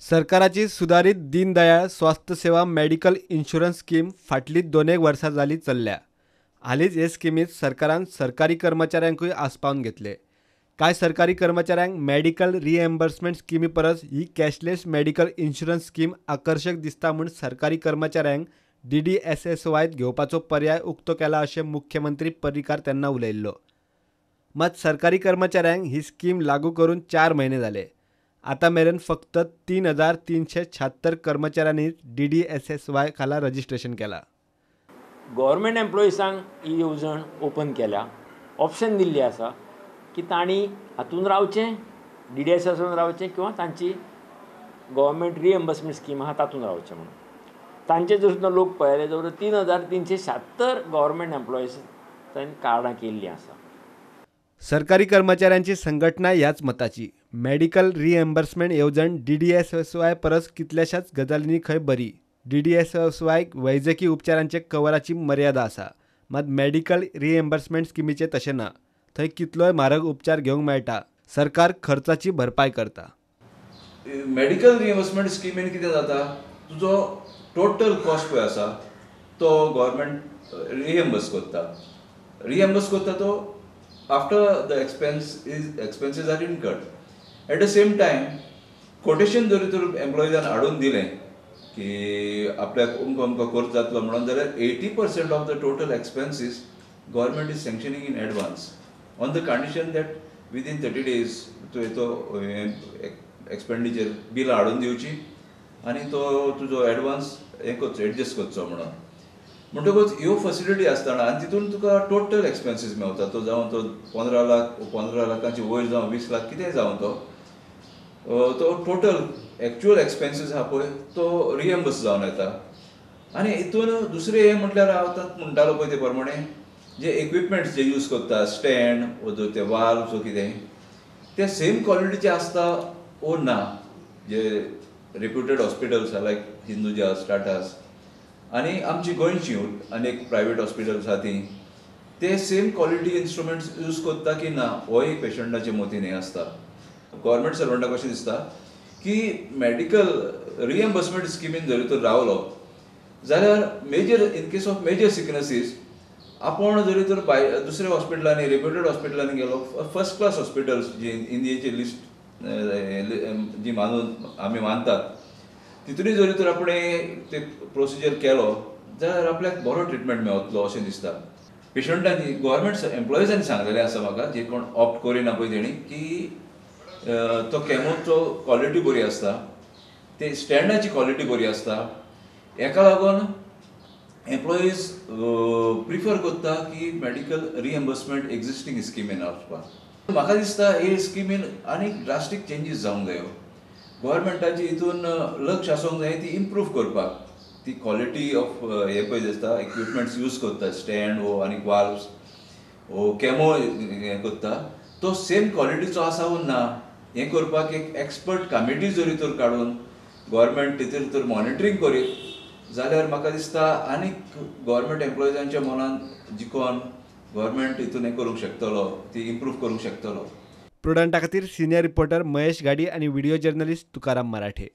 सरकाराची सुदारीत दीनदयाळ स्वास्थ्य सेवा मेडिकल इन्शुरन्स स्कीम फाटलीं 2 वर्सां जालीं चल्ल्या. हालींच हे स्किमींत सरकारान सरकारी कर्मचाऱ्यांकूय आस्पावन घेतले. कांय सरकारी कर्मचाऱ्यांक मेडिकल रिएम्बर्समेंट स्किमी परस ही कॅशलेस मेडिकल इन्शुरन्स स्कीम आकर्शक दिसता म्हूण सरकारी कर्मचाऱ्यांक DDSSYत घेवपाचो पर्याय उक्तो केला अशें मुख्यमंत्री पर्रीकार तेन्ना उलयल्लो. मात सरकारी कर्मचाऱ्यांक ही स्कीम लागू करून 4 म्हयने जाले. आतां मेरेन फक्त 3376 कर्मचाऱ्यांनी DDSSY खाला रजिस्ट्रेशन केला. गव्हर्मेंट एम्प्लॉइजांक ही येवजण ओपन केल्या, ऑप्शन दिल्ली आसा की तांणी हातून रावचें, DDSSYन रावचें किंवा तांची गव्हर्मेंट रिएम्बर्समेंट स्कीम आहा तातूंत रावचें म्हणून. तांचे जर सुद्दां लोक पळयले जाल्यार 3376 गव्हर्मेंट एम्प्लॉइज तांणी कार्डां केल्लीं आसा. सरकारी कर्मचाऱ्यांची संघटना ह्याच मताची. मेडिकल रिएम्बर्समेंट येवजण DDSSY परस कितल्याशाच गजालींनी खंय बरी. DDSSY वैजकी उपचारांचे कवराची मर्यादा आसा, मात मेडिकल रिएम्बर्समेंट स्किमीचें तशें ना. थंय कितलोय म्हारग उपचार घेवंक मेळटा, सरकार खर्चाची भरपाय करता. मेडिकल रिएम्बर्समेंट स्किमीन कितें जाता, तुजो टोटल कॉस्ट पळय आसा तो गव्हर्मेंट रिएम्बर्स करता. रिएम्बर्स करता तो after the expenses are incurred. At the same time quotation जरी तर एम्प्लॉइजान हाडून दिलें की आपल्याक अमको अमको खर्च जातलो म्हणून, जाल्यार 80% of the total expenses government is sanctioning in advance on the condition that within 30 days तुवें तो एक्सपेंडिचर बिलां हाडून दिवची आनी तो तुजो एडवान्स हें करचो, एडजस्ट करचो म्हणून. म्हणटकूच ह्यो फेसिलिटी आसतना आनी तितून तुका टोटल एक्सपेन्सीस मेवता, तो जावं तो 15 लाख, 15 लाखांचे वयर जावं 20 लाख कितेंय जावं, तो टोटल एक्चुअल एक्सपेन्सीस आहा पळय तो रिएम्बर्स जावन येता. आनी हितून दुसरें हें म्हटल्यार हांव आतां म्हणटालो पळय ते प्रमाणे जे इक्विपमेंट्स जे यूज करता, स्टँड वो ते वाल्व्स वो कितें, ते सेम क्वॉलिटीचे आसता वो ना. जे रेप्युटेड हॉस्पिटल्स आहा लायक हिंदुजास, टाटास आनी आमची गोंयची अनेक प्रायवेट हॉस्पिटल्स आहा ती ते सेम क्वॉलिटी इन्स्ट्रुमेंट्स यूज करता की ना, हो एक पेशंटाचे मतीन हें आसता. गव्हर्मेंट सर्वंटाक कशें दिसता की मेडिकल रिएम्बर्समेंट स्किमीन जरी तर रावलो जाल्यार major in case of major sicknesses आपूण जरी तर दुसऱ्या हॉस्पिटलांनी, रेप्युटेड हॉस्पिटलांनी गेलो, फर्स्ट क्लास हॉस्पिटल्स जी इंडियेची लिस्ट जी मानून आमी मानतात तितूनय जरी तर आपणें ते प्रोसिजर केलो जाल्यार आपल्याक बरो ट्रिटमेंट मेवतलो अशें दिसता. पेशंटांनी, गव्हर्मेंट एम्प्लॉइजांनी सांगलेलें आसा म्हाका, जे कोण ऑप्ट करिना पळय तेणी, की तो कॅमोचो क्वॉलिटी बरी आसता, ते स्टँडाची क्वॉलिटी बरी आसता. हेका लागून एम्प्लॉइज प्रिफर करता की मेडिकल रिएम्बर्समेंट एग्जिस्टींग स्किमीन वचपाक. म्हाका दिसता हे स्किमीन आनीक ड्रास्टीक चेंजीस जावंक जायो. गव्हर्मेंटाची हितून लक्ष आसूंक जाय ती इम्प्रूव करपाक, ती क्वॉलिटी ऑफ हें पळय दिसता, इक्विपमेंट्स यूज करता, स्टँड वो आनी वाल्व्स वो कॅमो हें करता तो सेम क्वॉलिटीचो आसा वो ना, हें करपाक एक एक्सपर्ट कमिटी जरी तर काडून गव्हर्मेंट तितून तर मॉनिटरींग करीत जाल्यार म्हाका दिसता आनीक गव्हर्मेंट एम्प्लॉइजांच्या मनान जिकोन गव्हर्मेंट हितून हें करूंक शकतलो, ती इम्प्रूव करूंक शकतलो. प्रुडंटा खातीर सिनियर रिपोर्टर महेश घाडी आनी व्हिडिओ जर्नलिस्ट तुकाराम मराठे.